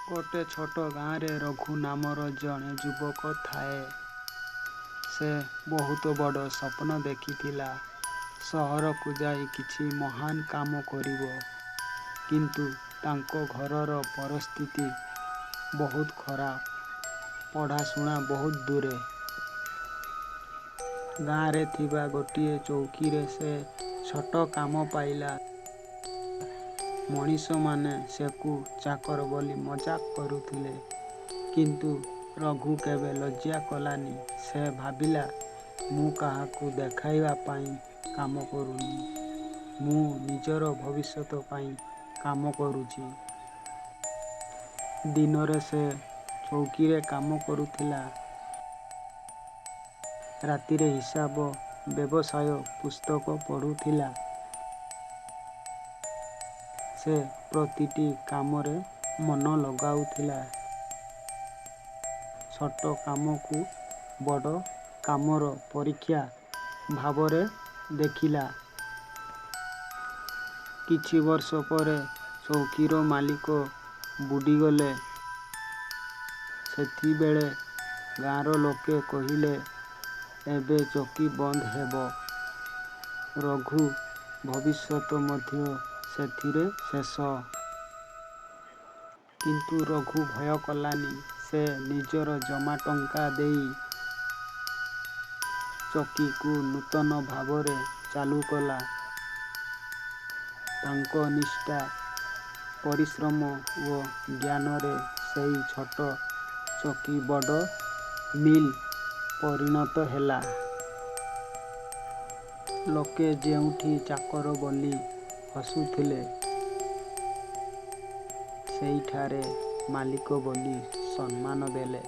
ଗୋଟେ ଛୋଟ ଗାଁରେ ରଘୁ ନାମର ଜଣେ ଯୁବକ ଥାଏ। ସେ ବହୁତ ବଡ଼ ସ୍ୱପ୍ନ ଦେଖିଥିଲା, ସହରକୁ ଯାଇ କିଛି ମହାନ କାମ କରିବ। କିନ୍ତୁ ତାଙ୍କ ଘରର ପରିସ୍ଥିତି ବହୁତ ଖରାପ, ପଢ଼ାଶୁଣା ବହୁତ ଦୂରେ। ଗାଁରେ ଥିବା ଗୋଟିଏ ଚୌକିରେ ସେ ଛୋଟ କାମ ପାଇଲା। ମଣିଷମାନେ ସେକୁ ଚାକର ବୋଲି ମଜାକ କରୁଥିଲେ। କିନ୍ତୁ ରଘୁ କେବେ ଲଜ୍ଜା କଲାନି। ସେ ଭାବିଲା, ମୁଁ କାହାକୁ ଦେଖାଇବା ପାଇଁ କାମ କରୁନି। ମୁଁ ନିଜର ଭବିଷ୍ୟତ ପାଇଁ କାମ କରୁଛି। ଦିନରେ ସେ ଚୌକିରେ କାମ କରୁଥିଲା, ରାତିରେ ହିସାବ, ବ୍ୟବସାୟ ପୁସ୍ତକ ପଢ଼ୁଥିଲା। ସେ ପ୍ରତିଟି କାମରେ ମନ ଲଗାଉଥିଲା। ଛୋଟ କାମକୁ ବଡ଼ କାମର ପରୀକ୍ଷା ଭାବରେ ଦେଖିଲା। କିଛି ବର୍ଷ ପରେ ଚୌକିର ମାଲିକ ବୁଡ଼ିଗଲେ। ସେତେବେଳେ ଗାଁର ଲୋକେ କହିଲେ, ଏବେ ଚୌକି ବନ୍ଦ ହେବ। ରଘୁ ଭବିଷ୍ୟତ ମଧ୍ୟ ସେଥିରେ ଶେଷ। କିନ୍ତୁ ରଘୁ ଭୟ କଲାନି। ସେ ନିଜର ଜମା ଟଙ୍କା ଦେଇ ଚୌକିକୁ ନୂତନ ଭାବରେ ଚାଲୁ କଲା। ତାଙ୍କ ନିଷ୍ଠା, ପରିଶ୍ରମ ଓ ଜ୍ଞାନରେ ସେହି ଛୋଟ ଚୌକି ବଡ଼ ମିଲ୍ ପରିଣତ ହେଲା। ଲୋକେ ଯେଉଁଠି ଚାକର ବୋଲି ହସୁଥିଲେ, ସେଇଠାରେ ମାଲିକ ବୋଲି ସମ୍ମାନ ଦେଲେ।